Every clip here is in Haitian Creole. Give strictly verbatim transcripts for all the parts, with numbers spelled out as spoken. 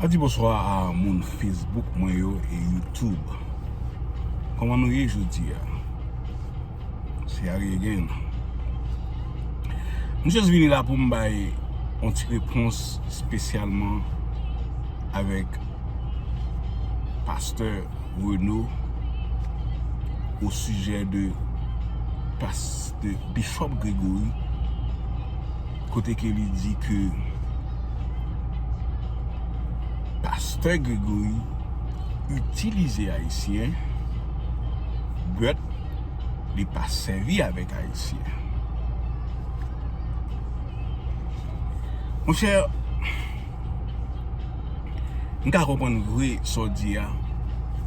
A di bonswa a moun Facebook mwen yo e YouTube. Kòman nou ye jodi a? Se Harry again. M jis vini la pou m bay yon ti repons espesyalman avèk pastè Renaud au sujet de pas-, de Bishop Gregory, kote ke li di ke pastè Gregory itilize Ayisyen, but li pa sèvi avèk Ayisyen. Monchè, m ka konprann vre sa w di a,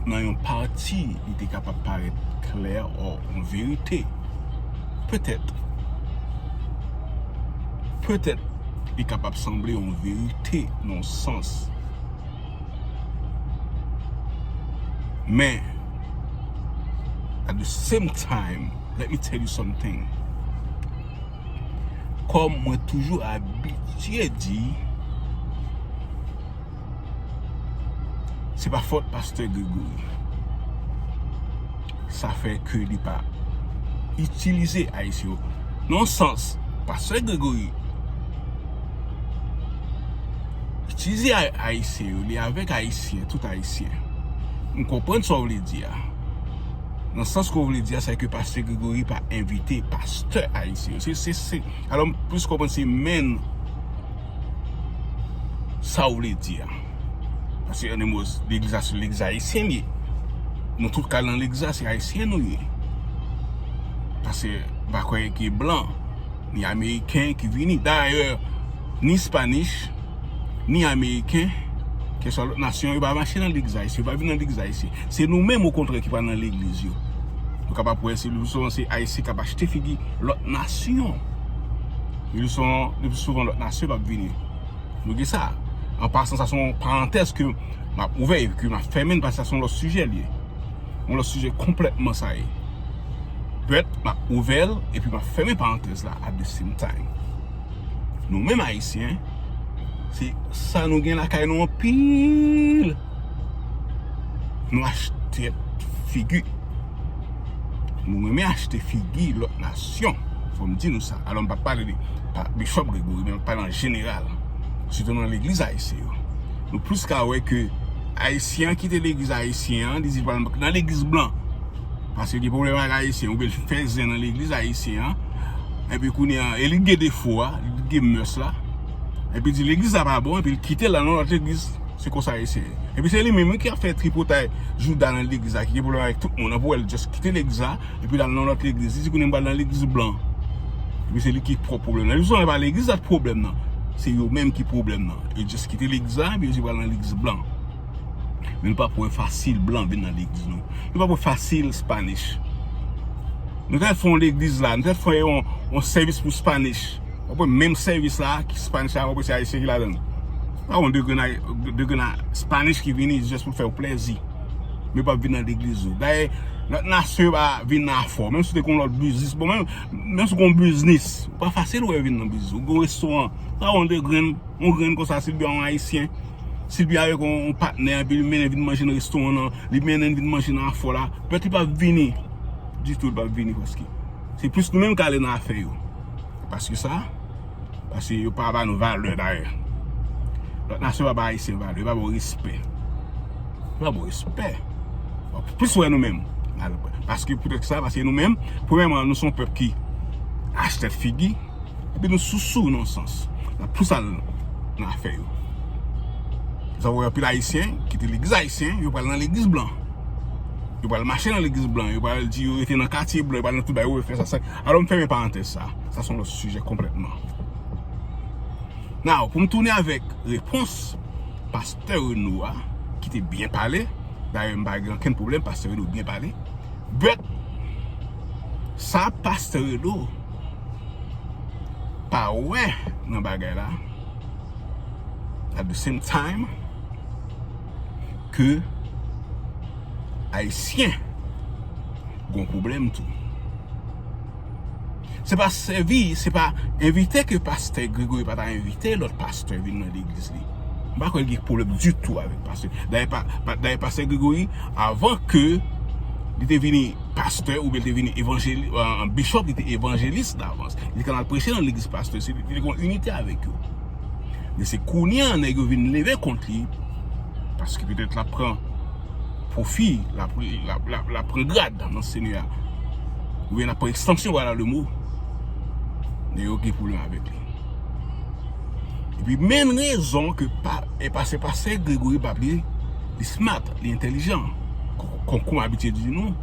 nan yon pati, li te kapab parèt klè, o yon verite. Petèt. Petèt, li kapab sanble yon verite nan yon sans. Men, at the same time, let me tell you something. Kòm mwen toujou abitye di, se pa fòt pastè Gregory. Sa fè ke li pa itilize Ayisyen yo. Nan yon sans, pastè Gregory itilize Ay-, Ayisyen yo, li avèk Ayisyen, tout Ayisyen. M konprann sa w vle di a. Nan sans ke w vle di a, sa ke pastè Gregory pa envite pastè Ayisyen yo. Se, se, se, alò, m plis konprann se men sa w vle di a. Paske, an de mo, legliz la se legliz ayisyen li ye. Nou tout k al nan legliz la, se ayisyen nou ye. Paske, m pa kwè ke blan, ni ameriken ki vini. Dayè, ni Spanish, ni ameriken, keswa lòt nasyon, yo pa mache nan legliz ayisyen, yo pa vin nan legliz ayisyen. Se nou menm, okontrè, ki pa nan legliz yo. Nou kapab wè, se, le pli souvan, se ayisyen k ap achte figi lòt nasyon. Le pli souvan, le pli souvan, lòt nasyon p ap vini. Nou gen sa. An pasan, sa se yon parantèz ke m ap ouvè epi ke m ap fèmen, paske sa se yon lòt sijè li ye. Yon lòt sijè konplètman sa ye. But, m ap ouvè l epi m ap fèmen parantèz la at the same time. Nou menm Ayisyen, se sa nou gen lakay nou anpil. Nou achte figi. Nou renmen achte figi lòt nasyon. Fò m di nou sa. Alò, m p ap pale de pa Bishop Gregory, men m ap pale an jeneral. Sitou nan legliz ayisyen yo. Nou plis ka wè ke Ayisyen an kite legliz ayisyen an, li di l pral nan legliz blan. Paske li gen pwoblèm ak Ayisyen, oubyen l fè zen nan legliz ayisyen an. Epi kounye a, e li gen defo a, li gen mès la. Epi di legliz la pa bon, epi l kite l al nan lòt legliz. Se konsa Ayisyen ye. Epi se li menm wi ki ap fè tripotay jouda nan legliz la, ki gen pwoblèm avèk tout moun. Pou wè l just kite legliz la, epi l al nan lòt legliz. Li di kounye a m pral nan legliz blan. Epi se li ki pwòp pwoblèm nan. Li di se pa legliz la t pwoblèm nan. Se yo menm ki pwoblèm nan. Yo just kite legliz la, epi yo di pral nan legliz blan. Men nou p ap wè fasil blan vin nan legliz nou. Nou p ap wè fasil Spanish. Nou te fè yon legliz la, nou te fè yon, yon sèvis pou Spanish. W ap wè menm sèvis la, ki Spanish la, w ap wè se Ayisyen ki ladan l. Pa yon de grenn, de grenn Spanish ki vini just pou fè w plèzi. Men yo p ap vin nan legliz ou. Dayè, lòt nasyon yo pa vin nan afè w. Menm si w te gen yon lòt biznis, bon, menm, menm si w gen yon biznis, ou pa fasil wè yo vin nan biznis ou. Ou gen yon restoran, pa yon de grenn, yon grenn konsa, Sylvia, yon Ayisyen. Sylvia avèk yon, yon patnè, epi li mennen vin manje nan restoran nan, li mennen vin manje nan afè w la. Pèt li p ap vini. Ditou, li p ap vini prèske. Se plis nou menm k ale nan afè yo. Paske sa, paske yo pa ba nou valè dayè. Lòt nasyon pa ba Ayisyen valè, yo pa ba w respè. Yo pa ba w respè. Yo plis wè nou menm. Paske poutèt sa, paske nou menm, premyèman, nou se yon pèp ki achte figi, epi nou sousou nan sans. N ap plis al nan afè yo. Sa wè anpil Ayisyen kite legliz ayisyen, yo pral nan legliz blan. Yo pral mache nan legliz blan, yo pral di yo rete nan katye blan, yo pral nan tout bagay, yo fè sa, sa. Alò, m fèmen parantèz sa. Sa se yon lòt sijè konplètman. Now, pou m tounen avèk repons pastè Renaud a, ki te byen pale, dayè, m pa gen okenn pwoblèm, pastè Renaud byen pale. But, sa pastè Renaud pa wè nan bagay la, at the same time, ke Ayisyen gon pwoblèm tou. Se pa sèvi, se pa envite ke pastè Gregory pa ta envite lòt pastè vin nan legliz li. M pa kwè l gen pwoblèm ditou avèk pastè. Dayè, pa, pa, dayè pastè Gregory, avan ke li te vini pastè oubyen li te vini evanjeli-, euh, bishop, li te evanjelis davans. Li te konn al preche nan legliz pastè, se, li te gen yon inite avèk yo. Men se kounye a nèg yo vin leve kont li, paske petèt l ap pran pwofi, l ap, l ap, l ap, l ap pran grad nan Senyè a. Oubyen l ap pran ekstansyon, voilà le mot. Nèg yo gen pwoblèm avèk li. Epi menm rezon ke pa, e pa se pastè Gregory p ap li, li smart, li entèlijan. Kon, kon, kon m abitye di nou,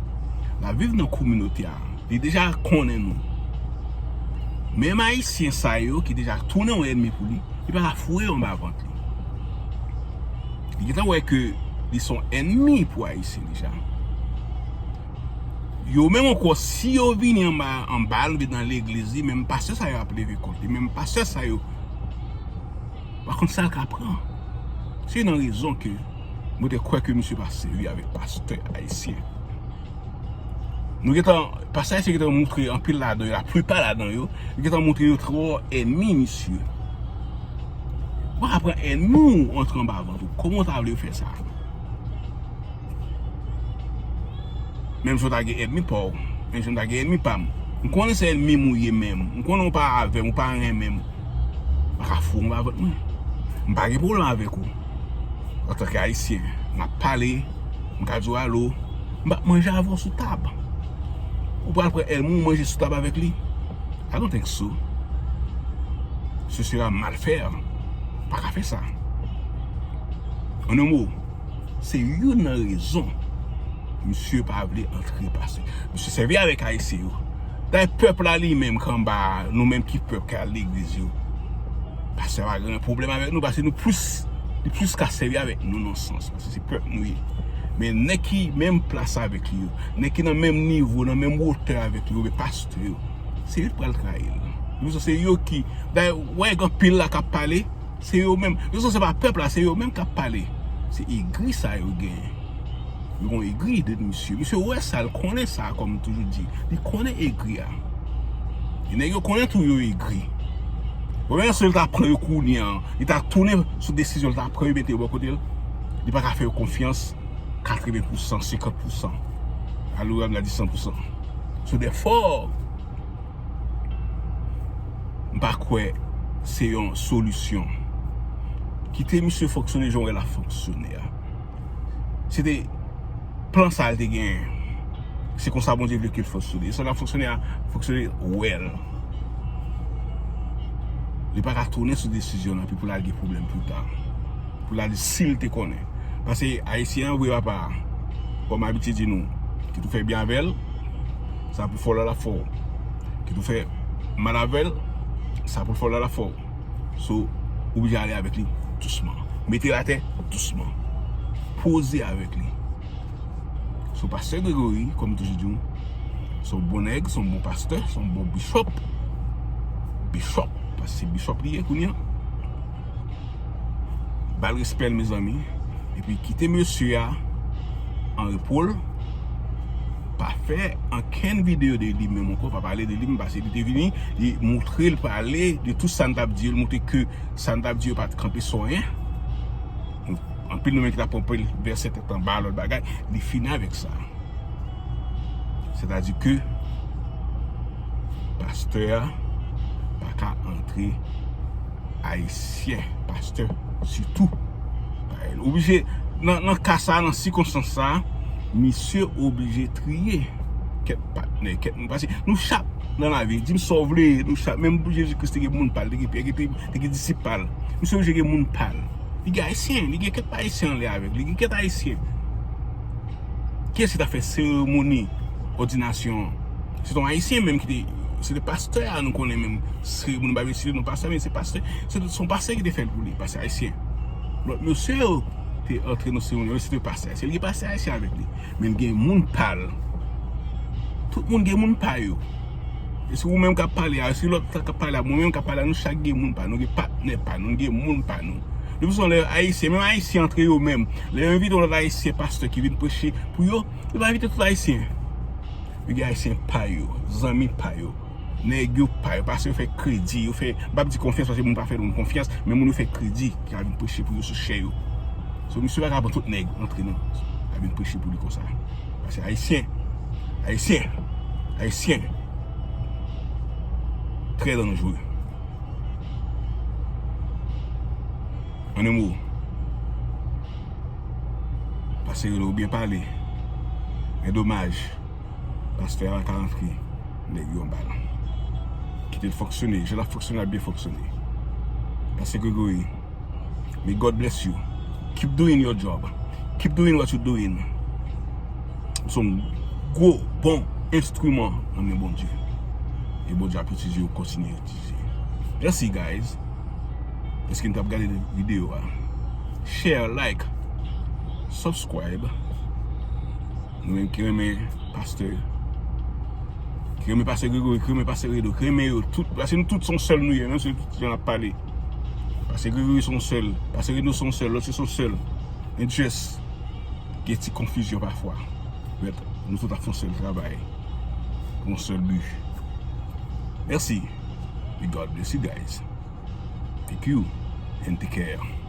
l ap viv nan kominote a. Li deja konnen nou. Menm Ayisyen sa yo ki deja tounen yon ènmi pou li, li pa ka foure yo anba vant li. Li gentan wè ke li se yon ènmi pou Ayisyen deja. Yo menm ankò, si yo vini anba, anba l, vin nan legliz li, menm pastè sa yo ap leve kont li, menm pastè sa yo, pa konn sa l ka pran. Se youn nan rezon ke mwen te kwè ke misye pa sèvi avèk pastè ayisyen. Nou gentan, pastè ayisyen gentan moutre anpil ladan yo, laplipa ladan yo, yo gentan moutre yo twò ènmi misye. Ou pa ka pran ènmi w antre anba vant ou. Kòman w ta vle yo fè sa? Menm jan w ta gen ènmi pa w, menm jan w ta gen ènmi pa m. M konnen se ènmi m ou ye menm. M konnen w pa avè m, ou pa renmen m. M pa ka foure w anba vant mwen. M pa gen pwoblèm avèk ou. Antanke ayisyen, n ap pale, m ka di w alo, m p ap manje avè w sou tab. Ou pral pran ènmi w manje sou tab avèk li? I don't think so. Ce sera mal faire. Pa ka fè sa. An yon mo, se youn nan rezon misye pa vle antre pastè. Misye sèvi avèk ayisyen yo. Dayè pèp la li menm k anba a, nou menm ki pèp k al legliz yo, pastè pa gen pwoblèm avèk nou, paske nou plis, li plis ka sèvi avèk nou nan sans, paske se pèp nou ye. Men nèg ki menm plas avèk li yo, nèg ki nan menm nivo, nan menm wotè avèk li yo, men pastè yo, se yo ki pral trayi l. Yo se yo ki, dayè, w wè gen anpil la k ap pale, se yo menm. Yo se pa pèp la, se yo menm k ap pale. Se egri sa yo genyen. Yo gon egri de misye. Misye wè sa, l konnen sa, kòm m toujou di. Li konnen egri a. E nèg yo konnen tou yo egri. Bon, menm si l ta pran yo kounye a, li ta tounen sou desizyon, l ta pran yo mete yo bò kote l, li pa ka fè yo konfyans katreven pousan, senkant pousan. Alò, m ta di san pousan. So, therefore, m pa kwè se yon solisyon. Kite misye fonksyone jan w wè l ap fonksyone a. Se te plan sa l te genyen. Se konsa Bondye vle ke l fonksyone. E sa l ap fonksyone a, fonksyone well. Li pa ka tounen sou desizyon l anpi pou l al gen pwoblèm pita. Pou l al di si l te konnen. Paske ayisyen an vre papa, kòm m abitye di nou, kit ou fè byen avè l, sa pou fè w la l ap fè w. Kit ou fè mal avè l, sa pou fè w la l ap fè w. So, ou oblije ale avèk li dousman. Mete l atè dousman. Poze avèk li. So, pastè Gregory, kòm m toujou di w, se yon bon nèg, se yon bon pastè, se yon bon bishop. Bishop, paske se bishop li ye kounye a. Ba l respè l, mezanmi. Epi kite mesye a an repo l. Pa fè ankenn videyo de li menm ankò, pa pale de li menm, paske li te vini, li moutre l pale de tout sa n t ap di yo, li moutre ke sa n t ap di yo pa t kanpe sou anyen. Anpil nou menm ki t ap pran pil vèsè tèt anba, lòt bagay, li fini avèk sa. Sètadi ke pastè a pa ka antre ayisyen, pastè sitou. Oblije, nan, nan ka sa, nan sikonstans sa, misye oblije triye kèk patnè, kèk moun. Paske nou chak nan lavi, di m sa w vle, nou chak, menm Jezi Kris te gen moun pa l, te gen Pyè, te, te gen disip pa l. Misye oblije gen moun pa l. Li gen ayisyen, li gen kèk ayisyen anlè avèk li, li gen kèk ayisyen. Kiyès ki ta fè seremoni òdinasyon an? Se t on ayisyen menm ki te, se te pastè a nou konnen menm. Seremoni, m pa vle site non pastè, men se pastè, se, se yon pastè ki te fè l pou li, pastè ayisyen. Lòt mesye yo te antre nan seremoni an, se te pastè ayisyen. Li gen pastè ayisyen avèk li, men l gen moun pa l. Tout moun gen moun pa yo. E se ou menm k ap pale a, e se lòt la k ap pale a, mwen menm k ap pale a, nou chak gen moun pa nou, gen patnè pa nou, nou gen moun pa nou. Depi se yon lè ayisyen, menm ayisyen antre yo menm, lè yo envite yon lòt ayisyen pastè ki vin preche pou yo, yo pa envite tout ayisyen. Yo gen ayisyen pa yo, zanmi pa yo. Nèg yo pa, yo pase, yo fè kredi, yo fè, m p ap di konfyans paske moun pa fè moun konfyans, men moun yo fè kredi ki ka vin preche pou yo sou chè yo. So, misye pa ka pran tout nèg antre nan, ka vin preche pou li konsa. Paske Ayisyen, Ayisyen, Ayisyen, trè danjere. An en mo, pase yo byen pale, men domaj, pastè a pa ka rantre nèg yo anba non. Kite l fonksyone, jan l ap fonksyone, l ap byen fonksyone. Pastè Gregory, may God bless you. Keep doing your job. Keep doing what you doing. Ou se yon gwo, bon enstriman nan men Bondye. E Bondye ap itilize w, kontinye itilize. Merci, guys. Paske n t ap gade videyo a. Share, like, subscribe. Nou menm ki renmen pastè, ki renmen pastè Gregory, ki renmen pastè Redo, ki renmen yo tout. Paske nou tout se yon sèl nou ye, menm si nou tout jan ap pale. Pastè Gregory se yon sèl, pastè Redo se yon sèl, lòt yo se yon sèl. Men just gen ti konfizyon pafwa. But nou tout ap fè yon sèl travay pou yon sèl bi. Merci. May God bless you guys. Thank you and take care.